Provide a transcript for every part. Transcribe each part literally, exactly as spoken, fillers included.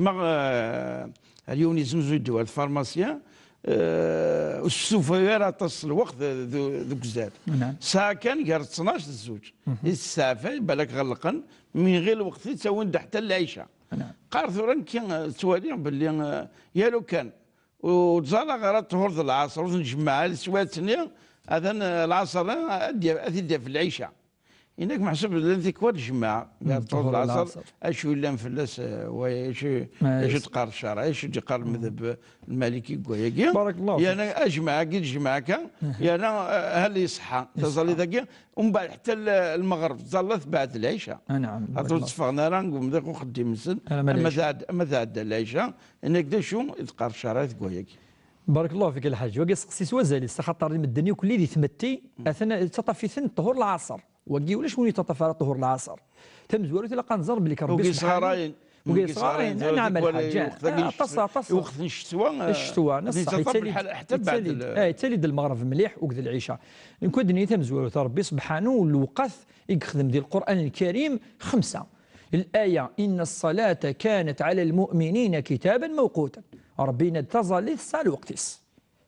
Ma, eh, ar yiwen yeznuzu ddwa d farmasyan, eh, ur s-tufa ara aṭas n lweqt d, d, deg uzal. Ssaɛa kan gar ttnac d zuǧ. I tesseɛfay, balak ɣelqen, mi ɣil lweqt i ttawin-d ḥetta lɛica. Qqar tura nekki, eh, ttwaliɣ belli, eh, yalu kan, ur ttẓalaɣ ara ṭṭhur d lɛaṣer, ur ten-jemmeɛ ara leswayat-nni, atan, eh, lɛaṣer, eh, ad d-yaf-, ad t-id-yaf lɛica. Inak meḥsub llan tikwal jemɛa, gar ṭṭhur d lɛaṣer, acu yellan fell-as, eh, way, acu, acu d-qqar cceṛ, acu d-yeqqar lmedheb lmaliki deg wayagi. Yerna ajemɛa-agi d jemɛa kan, yerna, eh, hal iṣeḥḥa, taẓallit-agi, umbeɛd ḥetta l-, lmeɣreb, ẓallat beɛd lɛica. Aṭul tteffɣen ara deg umḍiq uxeddim-nsen, ama tɛedda, ama tɛedda lɛica, inak d acu i d-qqar cceṛ deg wayagi. Barakallahu fik a lḥaǧ. Wagi seqsi s wazal-is, axaṭer medden yakk di tmetti, atan ttaṭaf-iten ṭṭhur lɛaṣer. Wagi ulac win yettaṭaf ara ṭṭhur lɛaṣer. Tamezwarut ilaq ad nẓer belli Ṛebbi subḥanahu. Ur yesɣarayen, nɛam a lḥaǧ. Aṭas, aṭas. Lweqt n ccetwa, eh, ccetwa, neṣṣeḥ, yettaṭaf lḥal ḥetta beɛd, eh, yettali-d lmeɣreb mliḥ, akked lɛica. Nekk ad d-nini tamezwarut, Ṛebbi subḥanahu, lewqat i yexdem di Lqur'an Lkarim, xemsa. Laya, inna ṣṣalata kanat ɛala lmu'minina kitaban mawquta. Ṛebbi yenna-d taẓallit tesɛa lweqt-is.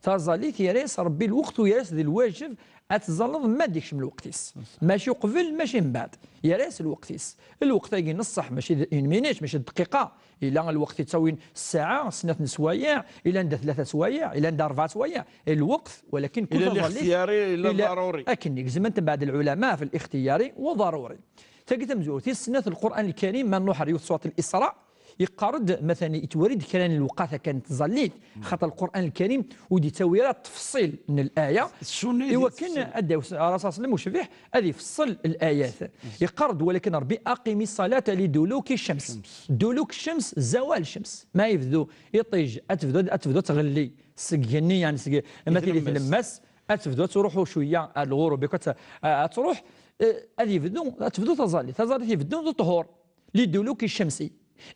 Taẓallit yerra-yas Ṛebbi lweqt u yerra-yas d lwajeb ad tẓalleḍ ma d-ikcem lweqt-is. Mačči uqbel, mačči mbeɛd. Yerra-yas lweqt-is. Lweqt-agi n ṣṣeḥ, mačči d une minute, mačči d dqiqa. Yella lweqt yettawin ssaɛa, snat n swayeɛ, yella anda tlata swayeɛ, yella anda rebɛa swayeɛ. Lweqt, walakin kul taẓallit, yella lixtiyari, yella ḍaruri. Akken i gezmen mbeɛd lɛulama fi lixtiyari wa ḍaruri. Tagi tamezwarut, tis snat, Lqur'an Lkarim, ma nruḥ ar yiwet surat Al-Isra, yeqqar-d, matan, yettwali-d kra n lewqat akan n tẓallit, xaṭer Lqur'an Lkarim ur d-yettawi ara ttefṣil n laya, i wakken ad d-yawi Rasul sallam ucbiḥ ad ifṣel layat. Yeqqar-d, walakin Ṛebbi, aqimi ṣṣalata li duluki ccams. Duluk ccams, zawal ccams. Ma yebdu iṭij, ad tebdu, ad tebdu tɣelli seg igenni, yani seg, ma tili tlemmast, ad tebdu ad truḥ cwiya ar lɣurub, ad, ad truḥ, eh, ad yebdu, ad tebdu taẓallit. Taẓallit ibeddu d ṭṭhur. Li duluki ccamsi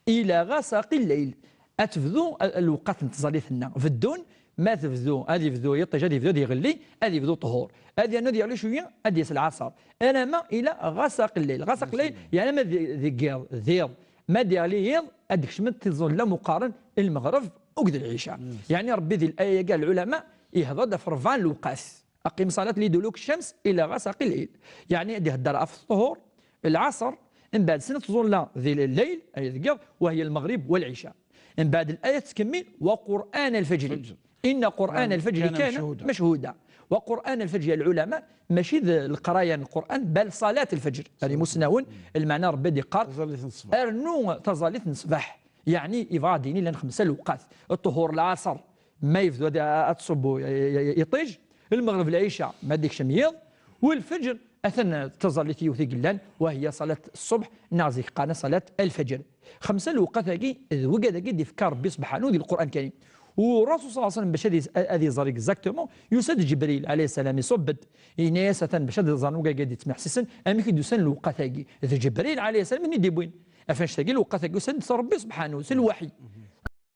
ila ɣasaqi lleyl. Ad tebdu, a-, lewqat n tẓallit-nneɣ beddun, ma tebdu, ad yebdu yiṭij, ad yebdu ad iɣelli, ad yebdu ṭṭhur. Ad yernu ad yeɣli cwiya, ad d-yas lɛaṣer. Alamma ila ɣasaqi lleyl. Ɣasaqi lleyl, yeɛni ma d-, deg yiḍ, d iḍ. Ma d-yeɣli yiḍ, ad d-kecment tiẓulla meqqaren lmeɣreb akked lɛica. Yeɛni Ṛebbi di laya-agi, lɛulama ihder-d ɣef rebɛa n lewqat. Aqim ṣṣalata li duluki ccams ila ɣasaqi lleyl. Yeɛni ad ihedder ɣef ṭṭhur, lɛaṣer, mbeɛd snat tẓulla di lleyl, ay deg yiḍ, wa hiya lmeɣrib wa lɛica. Mbeɛd laya tettkemmil, wa qur'an lfajri. Inna qur'an lfajri kana machuda. Wa qur'an lfajri, a lɛulama, mačči d leqraya n Lqur'an, bal ṣalat lfajr. Ar imusnawen, lmeɛna Ṛebbi ad iqqar, rnu taẓallit n ṣṣbeḥ. Yeɛni, yebɣa ad d-yini llan xemsa lewqat. Ṭṭhur lɛaṣer, ma yebdu ad, ad tṣubbu, y-, y-, y-, yiṭij, lmeɣreb lɛica, ma d-ikcem yiḍ, u lfeǧr, atan d taẓallit yiwet i yellan, wa hiya ṣalat ṣṣubḥ, neɣ zik qqaren ṣalat lfeǧr. Xemsa lewqat-agi, d wigad-agi d-ifka Ṛebbi subḥanahu di Lqur'an Karim. U Rasul sallallahu alayhi wa sallam, bac ad iz-, ad iẓer exactement, yusa-d Ǧebril alayhi ssalam, iṣubb-d, yenna-yas atan bac ad iẓren wigad-agi d-ittmeḥsisen, amek i d-usan lewqat-agi. D Ǧebril alayhi ssalam i d-iwwin. Af annect-agi, lewqat-agi usan-d s Ṛebbi subḥanahu, s lwaḥy.